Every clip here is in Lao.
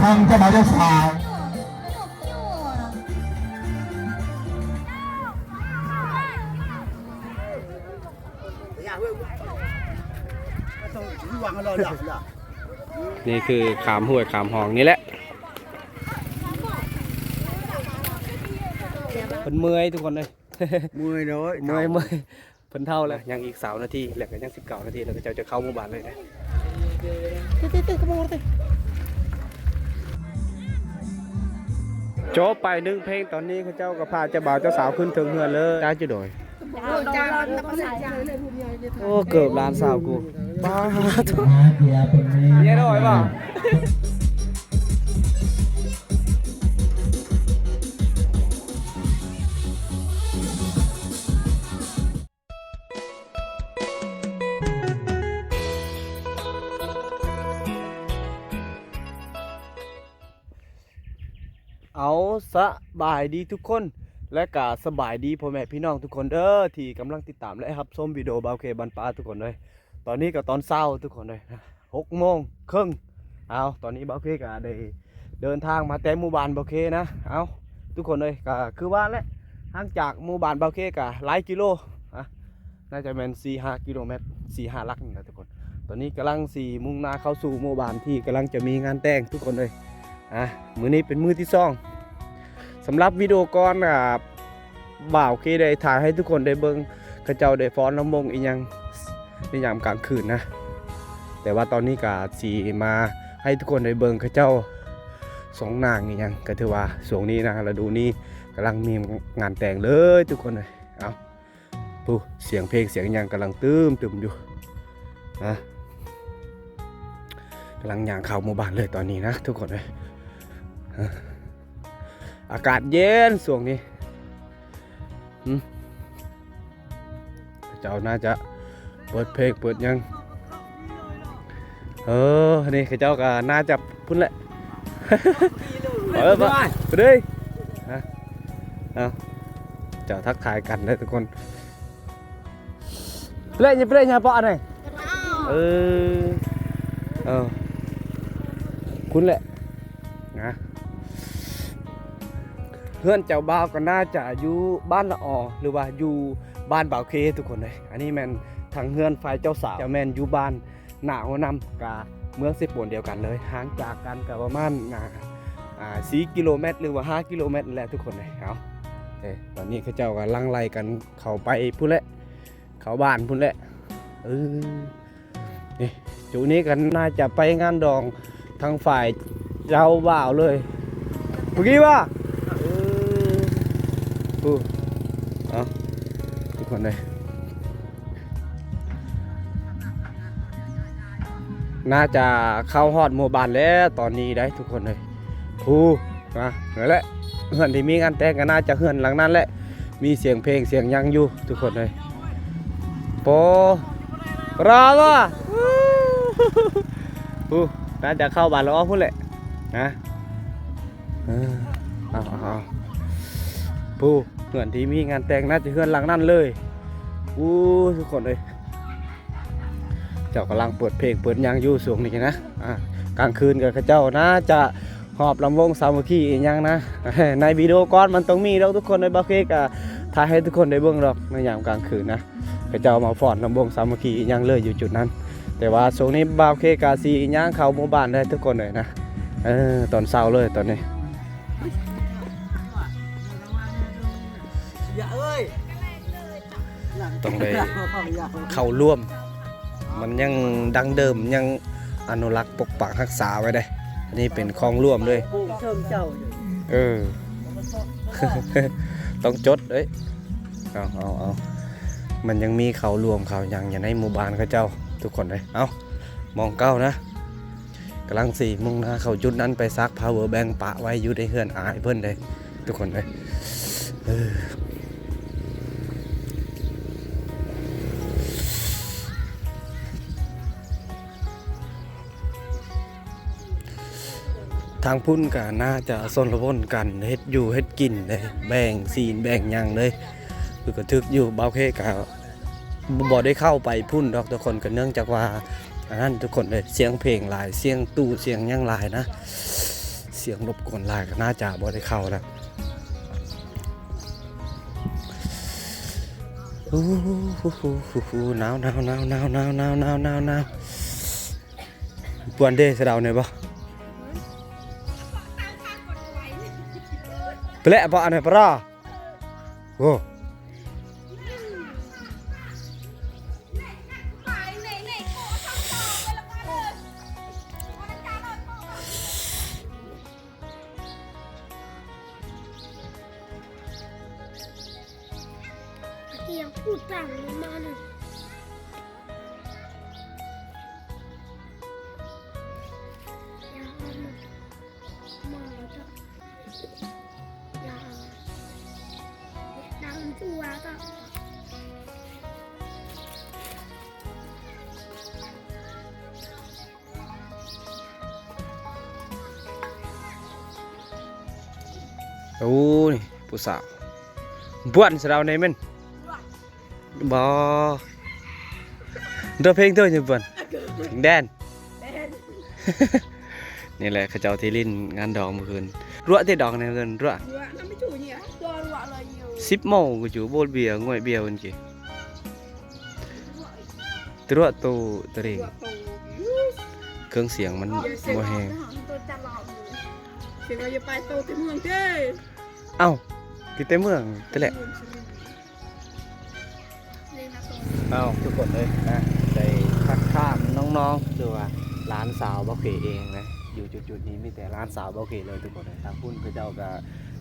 ທາງເຈົ້າບ່າວເຈົ້າສາວ ນີ້ຄືຂ້າມຫ້ວຍຂ້າມຮ່ອງນີ້ແຫຼະ ເພິ່ນເມື່ອຍທຸກຄົນເອີຍ. ເມື່ອຍເດີ ເມື່ອຍ ເມື່ອຍ ເພິ່ນເຖົ້າແລ້ວ. ຍັງອີກຊາວນາທີ ແລ້ວກໍຍັງສິບເກົ້ານາທີ ແລ້ວເຂົາເຈົ້າຈະເຂົ້າໝູ່ບ້ານເລີຍເດ້. ຈົບໄປໜຶ່ງເພງ ຕອນນີ້ເຂົາເຈົ້າກໍພາເຈົ້າບ່າວເຈົ້າສາວຂຶ້ນເທິງເຮືອນເລີຍ. ຈ້າຈຸໂດຍ. ໂອ້ ເກີບຫຼານສາວກູ. ປ້າໂທ້ ເມຍນ້ອຍບໍ່? ເອົາ ສະບາຍດີທຸກຄົນ ແລະກະສະບາຍດີພໍ່ແມ່ພີ່ນ້ອງທຸກຄົນເດີ ທີ່ກຳລັງຕິດຕາມ ແລະຮັບຊົມວິດີໂອບ່າວເຄບ້ານປ່າທຸກຄົນເດີ. ຕອນນີ້ກໍຕອນເຊົ້າທຸກຄົນເດີ ຫົກໂມງເຄິ່ງ. ເອົາ ຕອນນີ້ບ່າວເຄກໍໄດ້ເດີນທາງມາແຕ່ໝູ່ບ້ານບ່າວເຄນະ. ເອົາ ທຸກຄົນເອີຍ ກໍຄືວ່າແຫຼະ ຫ່າງຈາກໝູ່ບ້ານບ່າວເຄກໍຫຼາຍກິໂລ ອະ ໜ້າຈະແມ່ນສີ່ຫ້າກິໂລແມັດ ສີ່ຫ້າຫຼັກນີ້ແຫຼະທຸກຄົນ. ຕອນນີ້ກຳລັງຊິມຸ່ງໜ້າເຂົ້າສູ່ໝູ່ບ້ານທີ່ກຳລັງຈະມີງານແຕ່ງທຸກຄົນເອີຍ. ອະ ມື້ນີ້ເປັນມື້ທີສອງ ສຳລັບວິດີໂອກ່ອນ ອາ ບ່າວເຄໄດ້ຖ່າຍໃຫ້ທຸກຄົນໄດ້ເບິ່ງ ເຂົາເຈົ້າໄດ້ຟ້ອນລຳວົງອີ່ຫຍັງໃນຍາມກາງຄືນນະ. ແຕ່ວ່າຕອນນີ້ກະຊິມາໃຫ້ທຸກຄົນໄດ້ເບິ່ງເຂົາເຈົ້າສົ່ງນາງອີ່ຫຍັງ ກະຖືວ່າຊ່ວງນີ້ນະ ລະດູນີ້ກຳລັງມີງານແຕ່ງເລີຍທຸກຄົນເອີຍ. ເອົາ ຜູ້ ສຽງເພງສຽງຫຍັງກຳລັງຕຶມຕຶມຢູ່ນະ ກຳລັງຍ່າງເຂົ້າໝູ່ບ້ານເລີຍຕອນນີ້ນະທຸກຄົນເອີຍ. ອາກາດເຢັນຊ່ວງນີ້ ຫຶ ເຂົາເຈົ້າໜ້າຈະເປີດເພງເປີດຫຍັງ. ເອີ ນີ້ເຂົາເຈົ້າກໍໜ້າຈະພຸ້ນແຫຼະ ເອີ ໄປເດີ ເອົາ ເຈົ້າທັກທາຍກັນເດີທຸກຄົນ. ເປະເປະຫຍັງເປາະອັນນີ້ ເອີ ເອີ ພຸ້ນແຫຼະນະ. ເຮືອນເຈົ້າບ່າວກໍໜ້າຈະຢູ່ບ້ານລະອໍ ຫຼືວ່າຢູ່ບ້ານບ່າວເຄທຸກຄົນເອີຍ. ອັນນີ້ແມ່ນທາງເຮືອນຝ່າຍເຈົ້າສາວ ຈະແມ່ນຢູ່ບ້ານໜ້າຫົວນ້ຳ ກະເມືອງເຊໂປນດຽວກັນເລີຍ ຫ່າງຈາກກັນກະປະມານ ອ່າ ອ່າ ສີ່ກິໂລແມັດ ຫຼືວ່າຫ້າກິໂລແມັດແຫຼະທຸກຄົນເອີຍ. ເອົາ ເອີ ຕອນນີ້ເຂົາເຈົ້າກຳລັງໄລ່ກັນເຂົ້າໄປພຸ້ນແຫຼະ ເຂົ້າບ້ານພຸ້ນແຫຼະ. ເອີ ນີ້ ຈຸນີ້ກໍໜ້າຈະໄປງານດອງທາງຝ່າຍເຈົ້າບ່າວເລີຍ ພຸ້ນກີ້ວ່າ ເອີ ຜູ້ ເອົາ ທຸກຄົນເອີຍ ໜ້າຈະເຂົ້າຮອດໝູ່ບ້ານແລ້ວຕອນນີ້ໄດ໋ທຸກຄົນເອີຍ. ຜູ້ ນະ ນັ້ນແຫຼະ ເຮືອນທີ່ມີງານແຕ່ງກໍໜ້າຈະເຮືອນຫຼັງນັ້ນແຫຼະ ມີສຽງເພງສຽງຫຍັງຢູ່ທຸກຄົນເອີຍ. ໂປ ຣາວາ ຜູ້ ໜ້າຈະເຂົ້າບ້ານລະອໍພຸ້ນແຫຼະນະ. ເອີ ເອົາ ເອົາ ເອົາ ຜູ້ ເຮືອນທີ່ມີງານແຕ່ງໜ້າຈະເຮືອນຫຼັງນັ້ນເລີຍ. ໂອ້ ທຸກຄົນເອີຍ ເຈົ້າກຳລັງເປີດເພງເປີດຫຍັງຢູ່ຊ່ວງນີ້ນະ. ອາ ກາງຄືນກໍເຂົາເຈົ້າໜ້າຈະຮອບລຳວົງສາມັກຄີອີ່ຫຍັງນະ. ໃນວິດີໂອກ່ອນມັນຕ້ອງມີດອກທຸກຄົນເອີຍ ບ່າວເຄກໍຖ່າຍໃຫ້ທຸກຄົນໄດ້ເບິ່ງດອກໃນຍາມກາງຄືນນະ. ເຂົາເຈົ້າມາຟ້ອນລຳວົງສາມັກຄີອີ່ຫຍັງເລີຍຢູ່ຈຸດນັ້ນ. ແຕ່ວ່າຊ່ວງນີ້ບ່າວເຄກໍຊິຍ່າງເຂົ້າໝູ່ບ້ານແລ້ວທຸກຄົນເອີຍນະ. ເອີ ຕອນເຊົ້າເລີຍຕອນນີ້ ຢ່າເອີຍ ຕ້ອງໄດ້ເຂົ້າຮ່ວມ ມັນຍັງດັ້ງເດີມ ຍັງອະນຸລັກປົກປັກຮັກສາໄວ້ເດ້. ອັນນີ້ເປັນຂອງຮ່ວມເລີຍ ເອີ ຕ້ອງຈົດເອີຍ. ເອົາ ເອົາ ເອົາ ມັນຍັງມີເຂົ້າຮ່ວມເຂົ້າຫຍັງຢູ່ໃນໝູ່ບ້ານເຂົາເຈົ້າທຸກຄົນເອີຍ. ເອົາ ມອງເກົ້ານະ ກຳລັງຊິມຸ່ງໜ້າເຂົ້າຈຸດນັ້ນໄປຊັກພາວເວີແບັງປະໄວ້ຢູ່ໃນເຮືອນອ້າຍເພິ່ນເດ້ທຸກຄົນເອີຍ. ເອີ ທາງພຸ້ນກໍໜ້າຈະຊົນລະບົນກັນເຮັດຢູ່ເຮັດກິນເດ້ ແບ່ງຊີ້ນແບ່ງຫຍັງເດ້ ຄືກະຖືກຢູ່. ບ່າວເຄກະ ບໍ່ ບໍ່ໄດ້ເຂົ້າໄປພຸ້ນດອກທຸກຄົນ ກໍເນື່ອງຈາກວ່າອັນນັ້ນທຸກຄົນເອີຍ ສຽງເພງຫຼາຍ ສຽງຕູ້ ສຽງຫຍັງຫຼາຍນະ. ສຽງລົບກວນຫຼາຍກໍໜ້າຈະບໍ່ໄດ້ເຂົ້າແລ້ວ. ໂອ້ໂຫ ໜາວໆໆໆໆໆ. ປວນເດ ສະເດົາແດ່ບໍ່? ໄປແຫຼະ ບໍ່ອັນນັ້ນປະລາ. ໂອ້. ໂອ້ ນີ້ຜູ້ສາວ ບວນສະເດົາແດ່ແມ່ນ. ບໍ່ ເດີ ເພງເດີ ເພງແດນ. ນີ້ແຫຼະ ເຂົາເຈົ້າທີ່ຫຼິ້ນງານດອງມື້ຄືນ. ຣວະຕິດອກໃນເຮືອນ ຣວະ ສິບໂມງກໍຢູ່ ໂບດເບຍ ງວຍເບຍເພິ່ນກີ້. ຕະຫຼວະໂຕຕະເລງ ເຄື່ອງສຽງມັນບໍ່ແຮງ. ເອົ້າ ຢູ່ແຕ່ເມືອງແທ້ແຫຼະ. ເອົ້າ ທຸກຄົນເອີຍນະ ໄດ້ທັກທາຍນ້ອງໆ ຫຼືວ່າຫຼານສາວບ່າວເຂເອງນະ. ຢູ່ຈຸດໆນີ້ມີແຕ່ຫຼານສາວບ່າວເຂເລີຍທຸກຄົນເອີຍ. ທາງພຸ້ນເຂົາເຈົ້າກໍ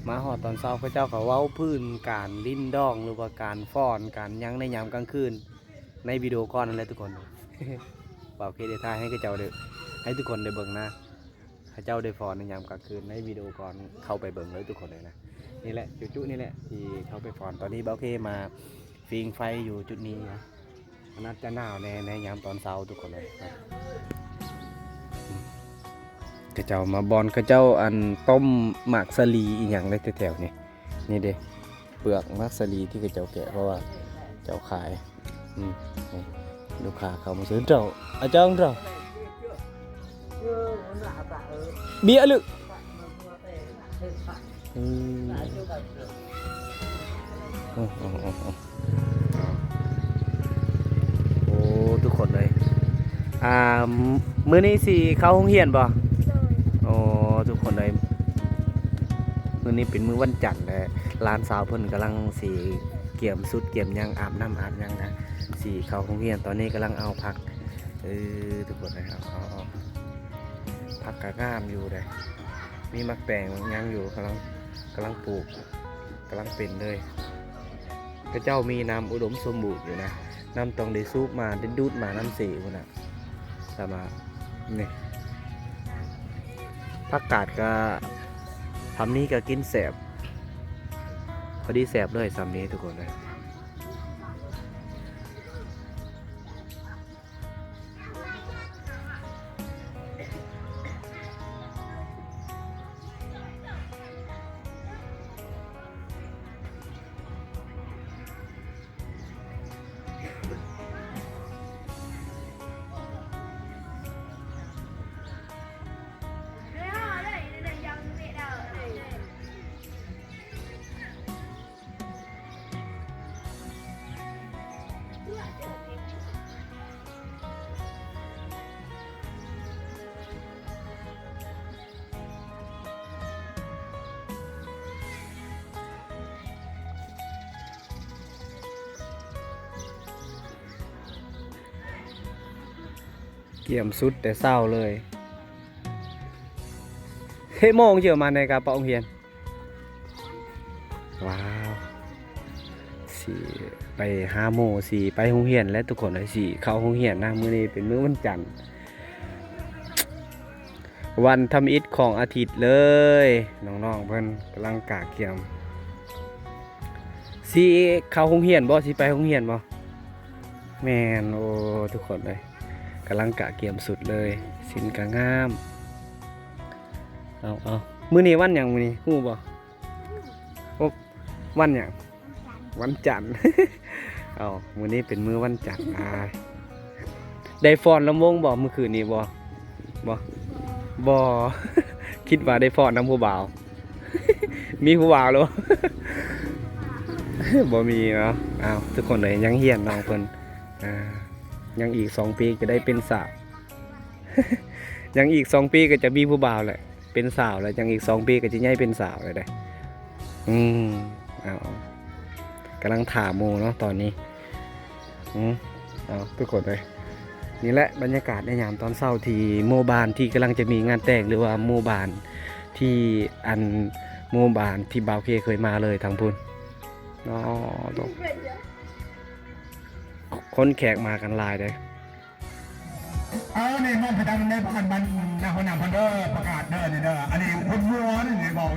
ມາຮອດຕອນເຊົ້າ ເຂົາເຈົ້າກໍເວົ້າພື້ນການຫຼິ້ນດອງ ຫຼືວ່າການຟ້ອນ ການຫຍັງໃນຍາມກາງຄືນ ໃນວິດີໂອກ່ອນນັ້ນແຫຼະທຸກຄົນ. ບ່າວເຂໄດ້ຖ່າຍໃຫ້ເຂົາເຈົ້າໄດ້ ໃຫ້ທຸກຄົນໄດ້ເບິ່ງນະ. ເຂົາເຈົ້າໄດ້ຟ້ອນໃນຍາມກາງຄືນໃນວິດີໂອກ່ອນ ເຂົ້າໄປເບິ່ງເລີຍທຸກຄົນເອີຍນະ. ນີ້ແຫຼະ ຈຸໆນີ້ແຫຼະທີ່ເຂົາໄປຟ້ອນ. ຕອນນີ້ບ່າວເຂມາຟິງໄຟຢູ່ຈຸດນີ້ນະ. ມັນອາດຈະໜາວແດ່ໃນຍາມຕອນເຊົ້າທຸກຄົນເອີຍ. ເຂົາເຈົ້າມາບ່ອນ ເຂົາເຈົ້າ ອັນ ຕົ້ມໝາກສາລີອີ່ຫຍັງໄດ້ແຖວໆນີ້. ນີ້ເດ້ ເປືອກໝາກສາລີທີ່ເຂົາເຈົ້າແກະ ເພາະວ່າເຈົ້າຂາຍ. ອືມ ນີ້ ລູກຄ້າເຂົ້າມາຊື້ ເຈົ້າ ອາຈານ ເຈົ້າ ເບຍອະລຶ ອືມ ໂອ້ ໂອ້ ໂອ້ ໂອ້ ໂອ້ ທຸກຄົນເອີຍ. ອ່າ ມື້ນີ້ຊິເຂົ້າໂຮງຮຽນບໍ່? ໂດຍ. ໂອ້ ທຸກຄົນເອີຍ ມື້ນີ້ເປັນມື້ວັນຈັນ ແລະ ຫຼານສາວເພິ່ນກຳລັງຊິກຽມຊຸດກຽມຫຍັງ ອາບນ້ຳອາບຫຍັງນະ ຊິເຂົ້າໂຮງຮຽນ. ຕອນນີ້ກຳລັງເອົາຜັກ ເອີ ທຸກຄົນເອີຍ ເອົາ ເອົາ ເອົາ ຜັກກະງາມຢູ່ເດ້ ມີໝາກແຕງໝາກຫຍັງຢູ່ ກຳລັງ ກຳລັງປູກ ກຳລັງເປັນເລີຍ. ເຂົາເຈົ້າມີນ້ຳອຸດົມສົມບູນຢູ່ນະ ນ້ຳຕ້ອງໄດ້ສູບມາ ໄດ້ດູດມານ້ຳເຊພຸ້ນນະ. ແລ້ວມາ ນີ້ ຜັກກາດກະ ສ່ຳນີ້ກະກິນແຊບ ພໍດີແຊບເລີຍສ່ຳນີ້ທຸກຄົນເອີຍ. ກຽມຊຸດແຕ່ເຊົ້າເລີຍ. ເຮໂມງເຈີມາໃນກະປະໂຮງຮຽນ. ວ້າວ ຊິໄປຫາໝູ່ ຊິໄປໂຮງຮຽນແລ້ວທຸກຄົນເອີຍ ຊິເຂົ້າໂຮງຮຽນນະ. ມື້ນີ້ເປັນມື້ວັນຈັນ ວັນທຳອິດຂອງອາທິດເລີຍ. ນ້ອງໆເພິ່ນກຳລັງກະກຽມ ຊິເຂົ້າໂຮງຮຽນບໍ່? ຊິໄປໂຮງຮຽນບໍ່? ແມ່ນ. ໂອ້ ທຸກຄົນເອີຍ ກຳລັງກະກຽມຊຸດເລີຍ ສິ້ນກະງາມ. ເອົາ ເອົາ ມື້ນີ້ວັນຫຍັງ? ມື້ນີ້ຮູ້ບໍ່? ໂອ້ ວັນຫຍັງ? ວັນຈັນ. ເອົາ ມື້ນີ້ເປັນມື້ວັນຈັນ. ອາ ໄດ້ຟ້ອນລຳວົງບໍ່ມື້ຄືນນີ້? ບໍ່ ບໍ່ ບໍ່ ກ ຄິດວ່າໄດ້ຟ້ອນນຳຜູ້ບ່າວ. ມີຜູ້ບ່າວແລ້ວ ບໍ່ມີເນາະ. ອ້າວ ທຸກຄົນເອີຍ ຍັງຮຽນນ້ອງເພິ່ນ ອ່າ ຍັງອີກສອງປີຈະໄດ້ເປັນສາວ ຍັງອີກສອງປີກໍຈະມີຜູ້ບ່າວແຫຼະ ເປັນສາວແລ້ວ. ຍັງອີກສອງປີກໍຈະໃຫຍ່ເປັນສາວແລ້ວເດ້. ອືມ ເອົາ ກຳລັງຖາມໝູ່ເນາະຕອນນີ້. ອືມ ເອົາ ທຸກຄົນເອີຍ ນີ້ແຫຼະບັນຍາກາດໃນຍາມຕອນເຊົ້າທີ່ໝູ່ບ້ານທີ່ກຳລັງຈະມີງານແຕ່ງ ຫຼືວ່າໝູ່ບ້ານທີ່ ອັນ ໝູ່ບ້ານທີ່ບ່າວເຄເຄີຍມາເລີຍທາງພຸ້ນ. ອໍ ໂຕ ຄົນແຂກມາກັນຫຼາຍເດ້. ເອີ ນີ້ມອບໃຫ້ທາງໃນບ້ານມັນນະ ຫົວໜ້າເພິ່ນເດີ ປະກາດເດີ ນີ້ເດີ. ອັນນີ້ຄົນມົວນີ້ ນີ້ບອກ ເຂ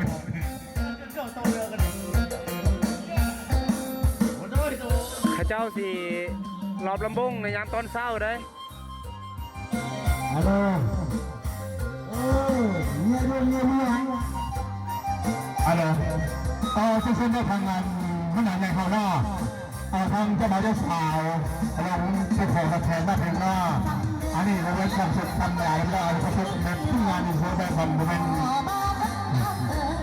ົາເຈົ້າຊິລອບລຳວົງໃນຍາມຕອນເຊົ້າເດ້. ອາໂລ ເອີ ເມຍດວງ ເມຍເມືອງ ອາໂລ ເອີ ເຊີນ ເຊີນໄດ້ທາງງານ ຫົວໜ້າໃຫຍ່ເຮົາເນາະ. ເອີ ທາງເຈົ້າບ່າວເຈົ້າສາວ ລອງໄປຂໍຮັບແຂກມາເຖິງເນາະ. ອັນນີ້ບໍ່ແມ່ນຄວາມສຸກທຳຫຼາຍເນາະ ຄວາມສຸກໃນງານນີ້ບໍ່ແມ່ນ ບໍ່ແມ່ນ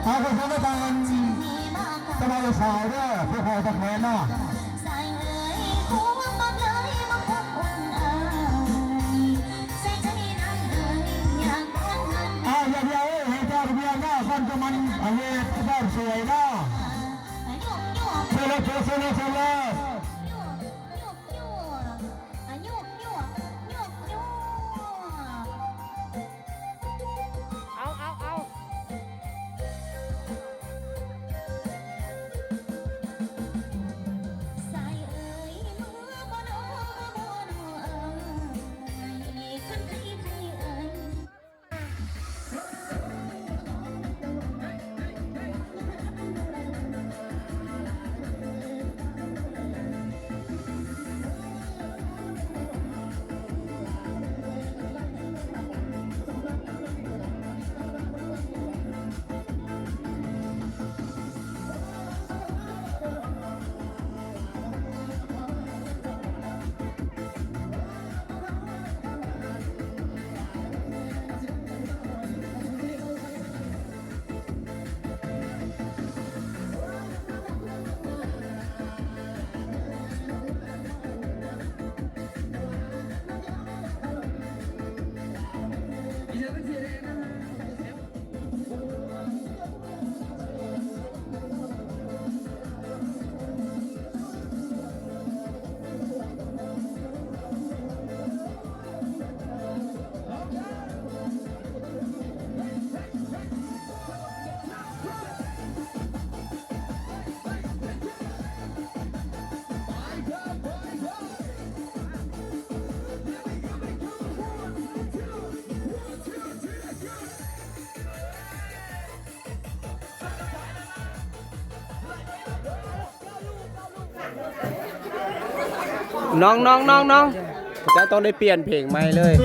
ເອົາ ຂໍເຊີນໄດ້ທາງງານ ເຈົ້າບ່າວເຈົ້າສາວເດີ ຜູ້ຂໍຮັບແຂກເນາະ. ອ້າວ ຢ່າ ຢ່າເອີຍ ໃຫ້ເຈົ້າທະບຽນເນາະ ຄົນຈະມັນເຮັດເຈົ້າສວຍເນາະ. ເຊີນເລີຍ ເຊີນເລີຍ ເຊີນເລີຍ. ເອົາ ເອົາ ເອົາ. ນ້ອງໆໆໆ ເຈົ້າຕ້ອງໄດ້ປ່ຽນເພງໃໝ່ເລີຍ.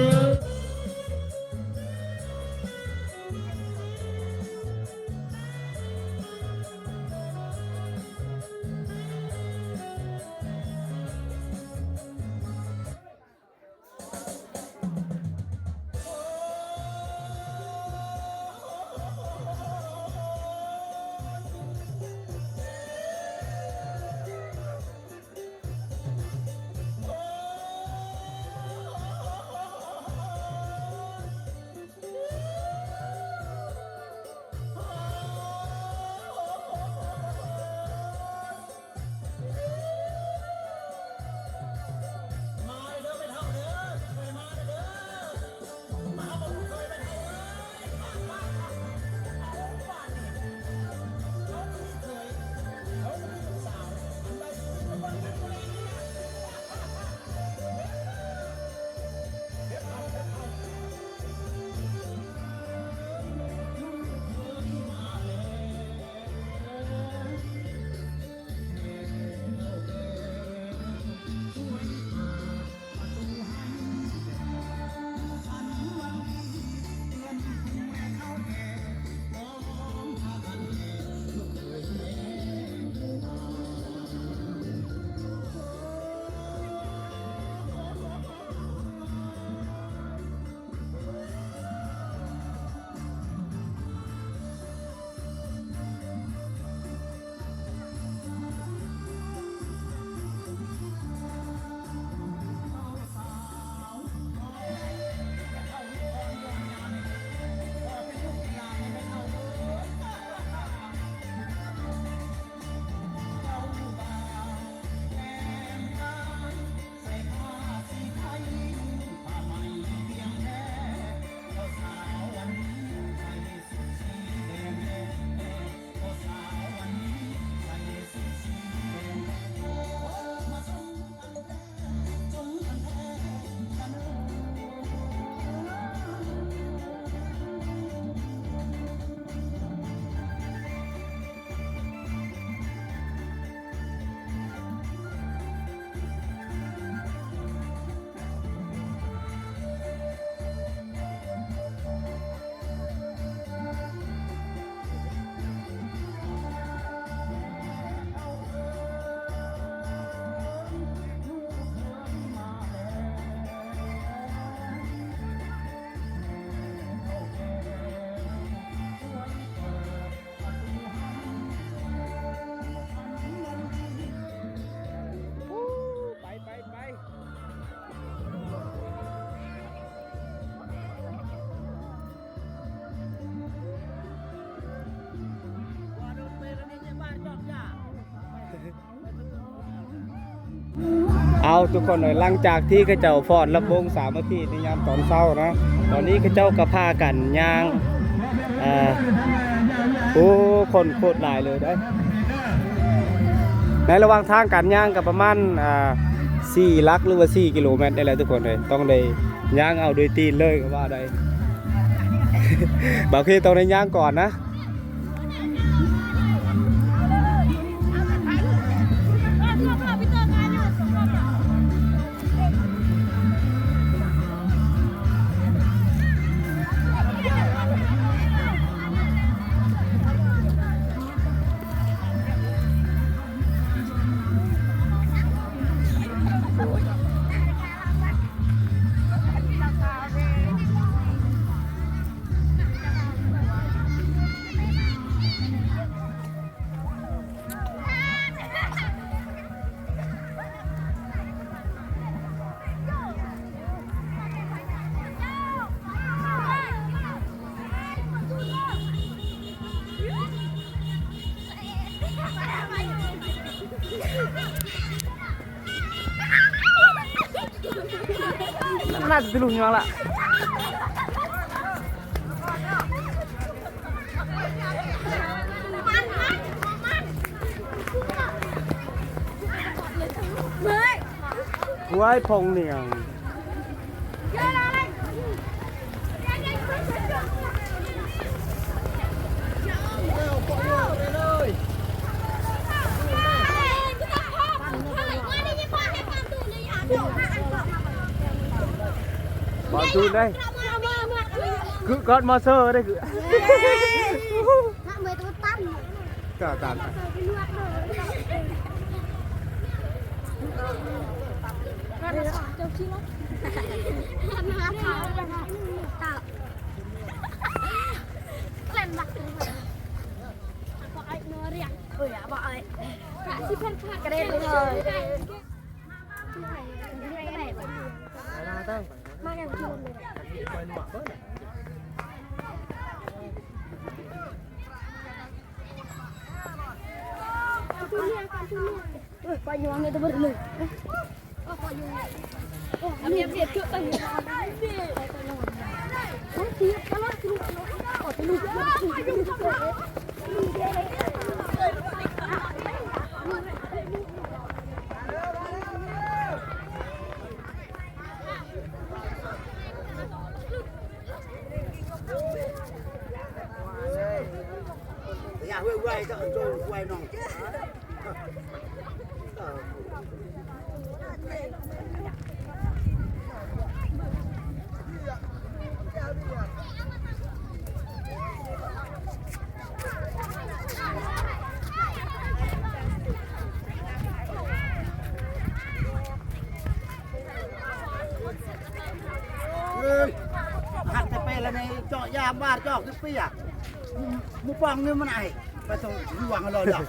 ເອົາ ທຸກຄົນເອີຍ ຫຼັງຈາກທີ່ເຂົາເຈົ້າຟ້ອນລຳວົງສາມັກຄີໃນຍາມຕອນເຊົ້ານະ ຕອນນີ້ເຂົາເຈົ້າກໍພາກັນຍ່າງ ເອີ ໂອ້ ຄົນໂຄດຫຼາຍເລີຍເດ້. ໃນລະຫວ່າງທາງການຍ່າງກໍປະມານ ອ່າ ສີ່ຫຼັກ ຫຼືວ່າສີ່ກິໂລແມັດນີ້ແຫຼະທຸກຄົນເອີຍ ຕ້ອງໄດ້ຍ່າງເອົາດ້ວຍຕີນເລີຍກໍວ່າໄດ້ ບາງທີຕ້ອງໄດ້ຍ່າງກ່ອນນະ. ໜ້າຈະທະລຸຍອດລະ. ກວຍພົງນຽງ. ບອນຕູນເດ້ ຄືກອດມໍເຊີເດ້ ຄື ກະຕັນ. ເອີຍ ຫັດແຕ່ໄປລະໃນເຈາະຢາມບາດເຈາະຄືເປຍ ໝູ່ປ່ອງນີ້ມັນໄອ ໄປຕ້ອງລະວັງເລີຍລະ.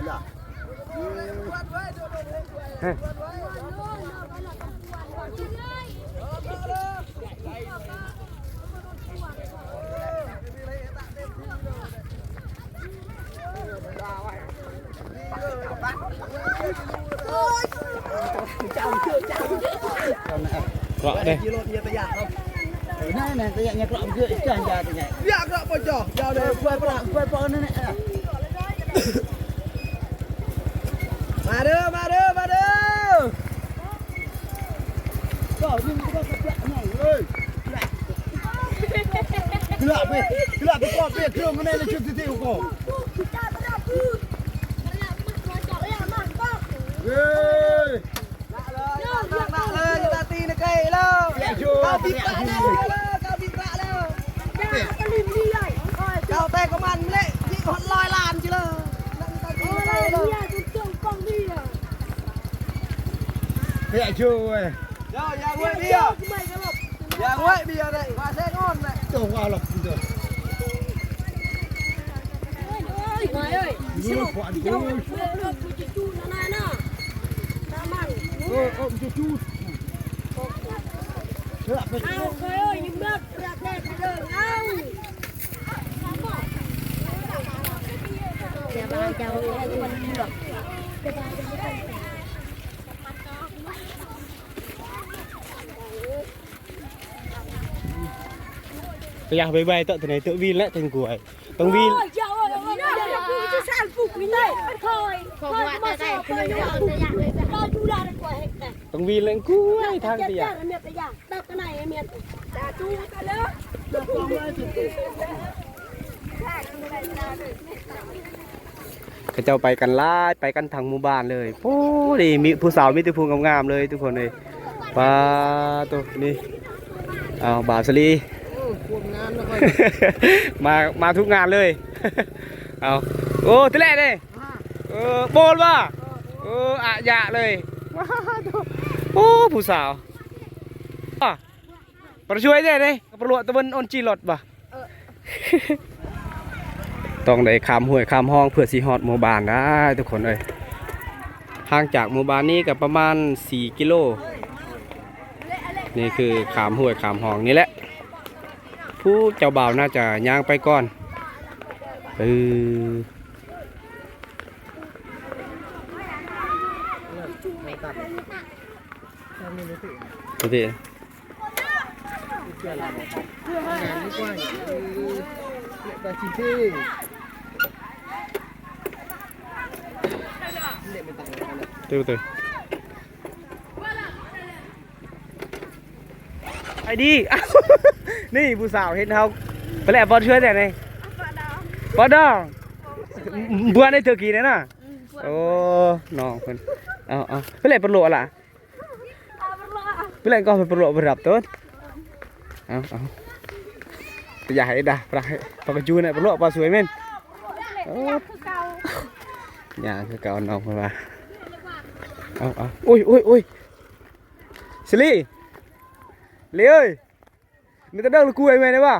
ເກາະເດ້ ເອີ ນັ້ນໆ ຕະຢະເກາະມັນຄືຈານຢາຕະຍະ ຢາເກາະບໍ່ຈໍ ຢາເດີ ເປີດປະ ເປີດປະ ນັ້ນແຫຼະ. ມາເດີ ມາເດີ ມາເດີ. ຢາກໄວໆ ເຕາະ ເຕາະ ເຕາະ ວິນແຫຼະ ແຕງກວາ ຕ້ອງວິນ ຕ້ອງວິນແລະ ແຕງກວາ ທາງເຕຍ ເຂົາເຈົ້າໄປກັນຫຼາຍ ໄປກັນທັງໝູ່ບ້ານເລີຍ. ໂອ້ ນີ້ມີຜູ້ສາວ ມີແຕ່ຜູ້ງາມໆເລີຍທຸກຄົນເອີຍ. ປາໂຕ ນີ້ ເອົາ ບ່າວສາລີ ໂອ້ ຄວາມງາມນະຂ້ອຍ ມາ ມາທຸກງານເລີຍ. ເອົາ ໂອ້ ແຕ່ແລກເດ້ ເອີ ໂບນບໍ່ ເອີ ອະຍະເລີຍ. ປາໂຕ ໂອ້ ຜູ້ສາວ ປະຊ່ວຍແດ່ເດ້ ປະຫຼວດຕະເວັນອອນຈີລົດບໍ່? ເອີ ຕ້ອງໄດ້ຂ້າມຫ້ວຍຂ້າມຮ່ອງເພື່ອຊິຮອດໝູ່ບ້ານໄດ້ທຸກຄົນເອີຍ. ຫ່າງຈາກໝູ່ບ້ານນີ້ກໍປະມານສີ່ກິໂລ. ນີ້ຄືຂ້າມຫ້ວຍຂ້າມຮ່ອງນີ້ແຫຼະ. ຜູ້ເຈົ້າບ່າວໜ້າຈະຍ່າງໄປກ່ອນ. ເອີ ໄປດີ ນີ້ຜູ້ສາວເຫັນເຮົາ ໄປແຫຼະ ບໍ່ຊ່ວຍແດ່ນີ້ ບໍ່ດອງ ເບື່ອໃນເທີກີນີ້ນະ. ໂອ້ ນ້ອງເພິ່ນ ເອົາ ເອົາ ໄປແຫຼະ ປະໂລະລະ. ເປັນແຫຼງກໍເປັນປະຫຼວກປະດັບຕົ້ນ. ເອົາ ເອົາ ຢ່າໃຫ້ດາ ປະໃຫ້ປະກະຈູນະ ປະຫຼວກປາສວຍແມ່ນ. ຍ່າງຄືເກົ່າ ນ້ອງເພິ່ນວ່າ. ເອົາ ເອົາ ໂອ້ຍ ໂອ້ຍ ໂອ້ຍ ສາລີ ລີເອີຍ. ມີແຕ່ເດີ ລູກກູໄອ້ແມ່ນວ່າ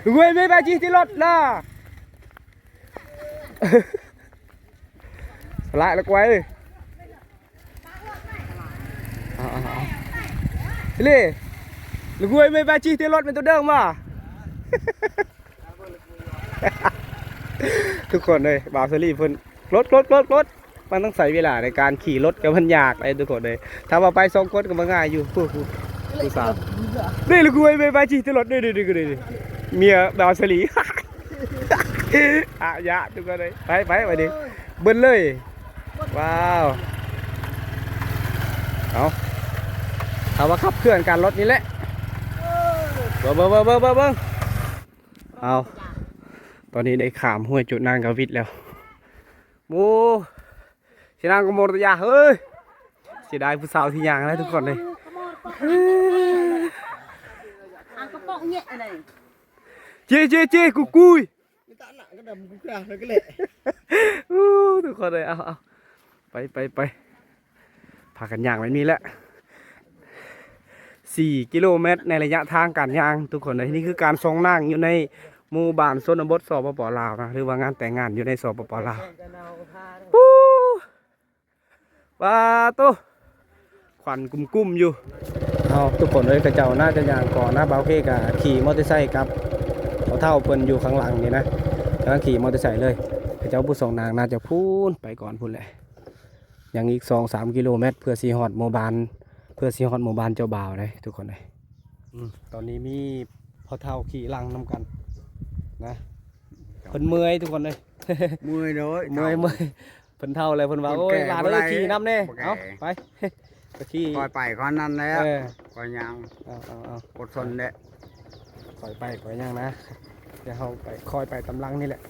ລູກກູໄອ້ແມ່ໄປຈີທີ່ລົດລະ ຫຼາຍລະກວາຍເອີຍ. ເອົາ ເອົາ ເອົາ ເລ ລູກກູໄອ້ແມ່ໄປຈີທີ່ລົດແມ່ນໂຕເດີງວ່າ ທຸກຄົນເອີຍ ບ່າວສາລີເພິ່ນ ລົດ ລົດ ລົດ ລົດ. ມັນຕ້ອງໃຊ້ເວລາໃນການຂີ່ລົດ ກໍມັນຍາກເດ້ທຸກຄົນເອີຍ. ຖ້າວ່າໄປສອງຄົນກໍບໍ່ງ່າຍຢູ່. ຜູ້ ຜູ້ ຜູ້ສາວ ນີ້ ລູກກູໄອ້ແມ່ໄປຈີທີ່ລົດ ນີ້ ນີ້ ນີ້ ນີ້ ເມຍບ່າວສາລີ. ອາຍະ ທຸກຄົນເອີຍ. ໄປ ໄປ ໄປດິ ເບິ່ນເລີຍ. ວ້າວ ເອົາ ຖ້າວ່າຂັບເຄື່ອນກັນລົດນີ້ແຫຼະ. ເບິ່ງ ເບິ່ງ ເບິ່ງ ເບິ່ງ ເບິ່ງ ເອົາ ຕອນນີ້ໄດ້ຂ້າມຫ້ວຍຈຸນາງກະວິດແລ້ວ. ໂອ້ ຊິນາງກະມໍຕະຍາເຮີ້ຍ ເສຍດາຍຜູ້ສາວທີ່ຍ່າງນະທຸກຄົນເອີຍ. ເຈ ເຈ ເຈ ກຸຍ ກຸຍ. ໂອ້ ທຸກຄົນເອີຍ ເອົາ ເອົາ ໄປ ໄປ ໄປ ພາກັນຍ່າງໄປນີ້ແຫຼະ ສີ່ກິໂລແມັດ ໃນໄລຍະທາງການຍ່າງ ທຸກຄົນເອີຍ. ນີ້ຄືການສ່ອງນາງຢູ່ໃນໝູ່ບ້ານຊົນນະບົດ ສປປ ລາວນະ ຫຼືວ່າງານແຕ່ງງານຢູ່ໃນ ສປປ ລາວ. ປູ້ ປາໂຕ ຄວັນກຸ້ມໆຢູ່. ເອົາ ທຸກຄົນເອີຍ ເຂົາເຈົ້າໜ້າຈະຍ່າງກ່ອນນະ. ບ່າວເຄກະຂີ່ມໍເຕີໄຊກັບພໍ່ເຖົ້າເພິ່ນຢູ່ຂ້າງຫຼັງນີ້ນະ ກຳລັງຂີ່ມໍເຕີໄຊເລີຍ. ເຂົາເຈົ້າຜູ້ສອງນາງໜ້າຈະພຸ້ນໄປກ່ອນພຸ້ນແຫຼະ. ຍັງອີກສອງສາມກິໂລແມັດ ເພື່ອຊິຮອດໝູ່ບ້ານ ເພື່ອຊິຮອດໝູ່ບ້ານເຈົ້າບ່າວເດ້ທຸກຄົນເອີຍ. ອືມ ຕອນນີ້ມີພໍ່ເຖົ້າຂີ່ຫຼັງນຳກັນນະ ເພິ່ນເມື່ອຍທຸກຄົນເອີຍ. ເມື່ອຍເດີ ເມື່ອຍ ເຖົ້າ ເມື່ອຍ ເພິ່ນເຖົ້າແລ້ວ ເພິ່ນວ່າ ໂອ້ຍ ຫຼານເອີຍ ຂີ່ນຳແດ່. ເອົາ ໄປ ໄປຂີ່ ຄ່ອຍໄປຄ່ອຍນັ້ນແຫຼະ. ເອີ ຄ່ອຍຍ່າງ. ເອົາ ເອົາ ເອົາ ອົດທົນແຫຼະ ຄ່ອຍໄປຄ່ອຍຍ່າງນະ. ດຽວເຮົາໄປ ຄ່ອຍໄປຕາມຫຼັງນີ້ແຫຼະ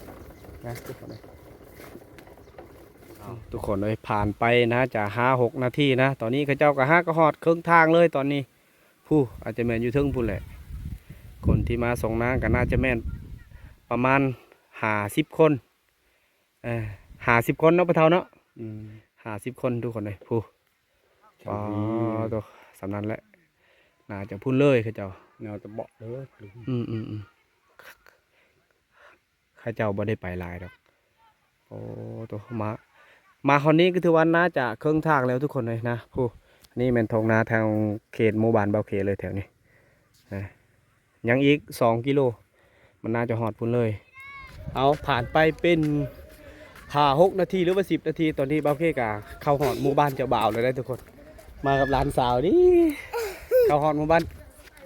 ນະ ທຸກຄົນເອີຍ. ເອົາ ທຸກຄົນເອີຍ ຜ່ານໄປໜ້າຈະຫ້າຫົກນາທີນະ ຕອນນີ້ເຂົາເຈົ້າກໍຫາກໍຮອດເຄິ່ງທາງເລີຍຕອນນີ້. ຜູ້ ອາດຈະແມ່ນຢູ່ເທິງພຸ້ນແຫຼະ. ຄົນທີ່ມາສົ່ງນາງກໍໜ້າຈະແມ່ນປະມານຫ້າສິບຄົນ. ເອີ ຫ້າສິບຄົນເນາະ ພໍ່ເຖົ້າເນາະ. ອືມ ຫ້າສິບຄົນທຸກຄົນເອີຍ. ຜູ້ ປາໂຕ ສ່ຳນັ້ນແຫຼະ ໜ້າຈະພຸ້ນເລີຍເຂົາເຈົ້າ ແນວຕະເບາະເດີ. ອືມໆໆ ເຂົາເຈົ້າບໍ່ໄດ້ໄປຫຼາຍດອກ. ໂອ້ ໂຕ ມາ ມາຮອດນີ້ກໍຖືວ່າໜ້າຈະເຄິ່ງທາງແລ້ວທຸກຄົນເອີຍນະ. ຜູ້ ນີ້ແມ່ນທົ່ງນາທາງເຂດໝູ່ບ້ານບ່າວເຄເລີຍແຖວນີ້ນະ. ຍັງອີກສອງກິໂລ ມັນໜ້າຈະຮອດພຸ້ນເລີຍ. ເອົາ ຜ່ານໄປເປັນຫ້າຫົກນາທີ ຫຼືວ່າສິບນາທີ ຕອນນີ້ບ່າວເຄກະເຂົ້າຮອດໝູ່ບ້ານເຈົ້າບ່າວແລ້ວເດ້ທຸກຄົນ. ມາກັບຫຼານສາວນີ້ ເຂົ້າຮອດໝູ່ບ້ານ